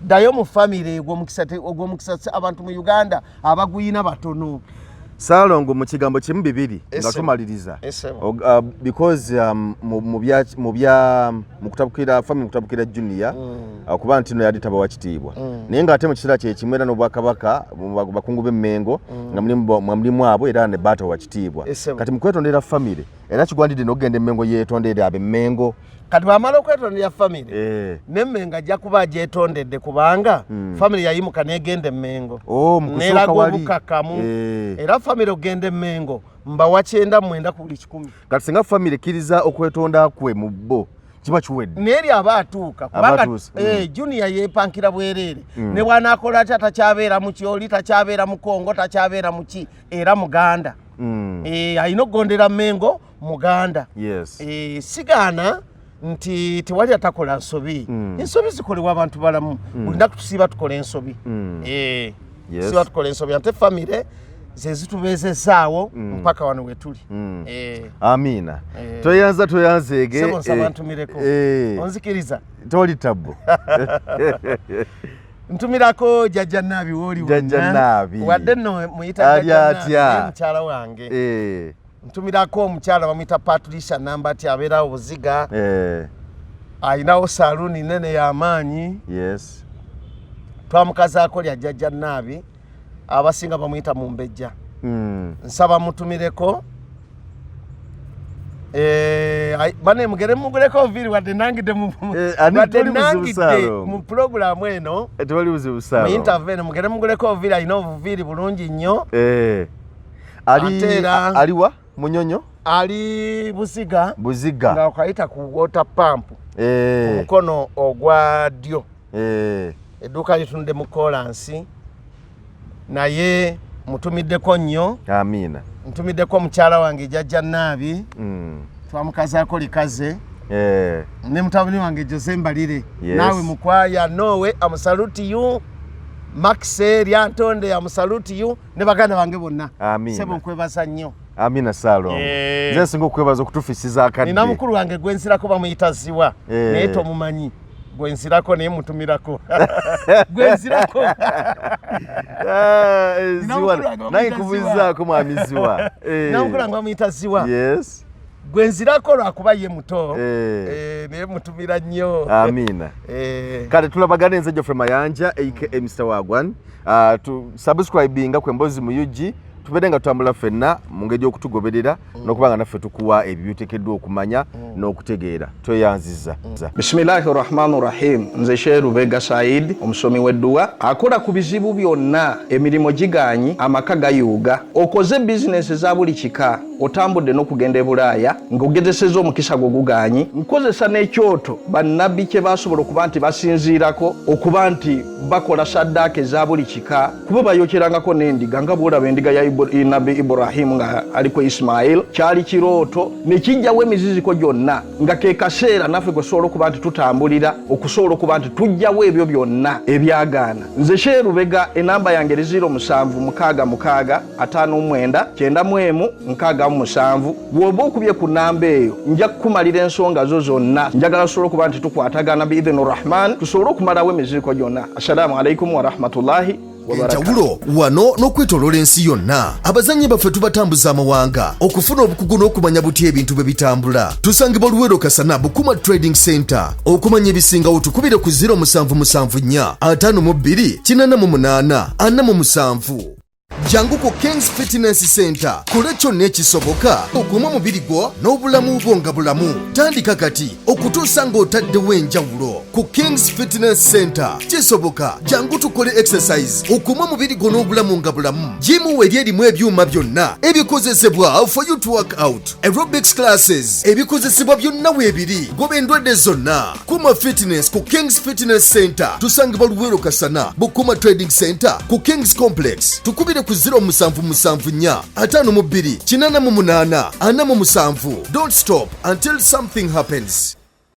Ddayo mu famire, ogw'omukisa abantu mu Uganda abaguyina batono. Saalongo, mu kigambo kimu bibiri nga tumaliriza, because mu mu kutabukira family, mu kutabukira Junior, kuba nti no yali tabawa kitiibwa, naye ng'ate mu kiseera kyekimu era n'obwakabaka mu bakungu b'Emmengo nga mulimu abo era ne baatawa kitiibwa. Kati mu kwetondera family, era kigwanidde n'okugenda Emmengo yeetondere ab'Emmengo. Kati bwamala okwetondera famire, n'Emmengo ajja kuba agyetondedde, kubanga famire yayimuka n'egenda Emmengo. Oh, mu kusooka neraga wali. Obukakamu. Era famire okugenda Emmengo mbawa 99 ku buli 100. Kati singa family ekkiriza okwetonda kwe mu bo, kiba kiwedde. Naye aba atuuka Aba kubanga atuuse. Junior yeepankira bwereere. Ne bw'anaakola atya, takyabeera mu kyoli, takyabeera mu Kongo, takyabeera mu ki, era Muganda. Alina okugondera Mengo, Muganda. Sigaana nti tewali atakola nsobi. Ensobi zikolebwa abantu balamu. Buli lunaku tusiiba tukola ensobi. Tusiiba tukola ensobi, ate famire ze zitubeezezaawo mpaka wano wetuli. Amiina. Toyanza, toyanzeege. Sebo, nsaba ntumireko. Onzikiriza? Toli tabu. Ntumirako Jjajja Naabi wooli. Jjajja Naabi. Wadde nno muyita Ali Jjajja Naabi, atya? naye mukyala wange. Ntumirako omukyala bamuyita Patricia Nambati, abeerawo Buziga. Ayinawo saluuni nene y'amaanyi. Twamukazaako lya Jjajja Naabi, abasinga bamuyita Mumbejja. Nsaba mutumireko. Bane mugere muguleko oviiri, wadde nangidde Ani wadde toli buzibu, nangidde Saalongo. mu pulogulaamu eno. Tewali buzibu, Mu Saalongo. interview eno, mugere muguleko oviiri, alina obuviiri bulungi nnyo. Ali Ate era- aliwa Munyonyo? Ali Buziga. Buziga. Nga okayita ku water pump, ku mukono ogwa ddyo. Edduuka litunde mu kolansi, naye mutumiddeko nnyo. Amiina. Ntumiddeko mukyala wange Jjajja Naabi. Twamukazaako likaze. Ne mutabani wange Jose Mbalire. Naawe mukwaya nowe, am salute you. Max Lyantonde, am salute you, ne baganda bange bonna. Amiina. Sebo, nkwebaza nnyo. Amiina, Saalongo. Nze nsinga okwebaza okutufisiza akadde. Nina mukulu wange gwenzirako bamuyita Ziwa. Naye tomumanyi, gwenzirako, naye mutumirako gwenzirako. Ziwa. Nina mukulu wange nange bamuyita kubuzaako mwami Ziwa. Nina mukulu wange bamuyita Ziwa. Gwenzirako lwakuba ye muto. Naye mutumira nnyo. Amiina. Kale tulabagane. Nze Geoffrey Mayanja aka Mr Wagwan. Tu subscribinga ku Embozi mu UG, tubeere nga tutambula ffenna mu ngeri y'okutugoberera n'okuba nga naffe tukuwa ebyo byoteekeddwa okumanya n'okutegeera. Tweyanziza. Bisimillahi rahmani rahim. Nze Sheikh Lubega Said, omusomi w'edduwa akola ku bizibu byonna. Emirimu giganyi, amaka gayuuga, okoze bizinesi eza buli kika, otambudde n'okugenda e Bulaaya ng'ogezesezza omukisa gwo guganyi. Nkozesa n'ekyoto bannabbi kye basobola okuba nti basinziirako okuba nti bakola saddaaka eza buli kika, kuba bayokyerangako n'endiga, nga bw'olaba endiga ya nabbi Iburahimu nga aliko Isimayiri. Kyali kirooto ne kijjawo emiziziko gyonna, nga ke kaseera naffe kwe tusobola okuba nti tutambulira okusobola okuba nti tujjawo ebyo byonna ebyagaana. Nze Sheikh Lubega, enamba yange eri 0766 59 91 67. Bw'oba okubye ku namba eyo, nja kukumalira ensonga zo zonna. Njagala tusobole okuba nti tukwatagana biidhini Rahman, tusobole okumalawo emiziriko gyonna. Assalaamu alaikum warahmatullahi Enjawulo wano n'okwetoloola ensi yonna. Abazannyi baffe tubatambuza amawanga okufuna obukugu n'okumanya butya ebintu bwe bitambula. Tusangibwa Luweero Kasana, Bukuma Trading Center. Okumanya ebisingawo tukubire ku 0774 52 88 47. Jangu ku Kings Fitness Center, kola kyonna ekisoboka okuuma omubiri gwo n'obulamu bwo nga bulamu. Tandika kati okutuusa ng'otaddewo enjawulo ku Kings Fitness Center. Kisoboka, jangu tukole exercise okuuma omubiri gwo n'obulamu nga bulamu. Jimu weri erimu ebyuma byonna ebikozesebwa for you to work out, aerobics classes, ebikozesebwa byonna weebiri. Goba endwadde zonna. Kuma Fitness ku Kings Fitness Center. Tusangibwa Luweero Kasana, Bukuma Trading Center ku Kings Complex. Tukubire ku 0774 52 88 47. Don't stop until something happens.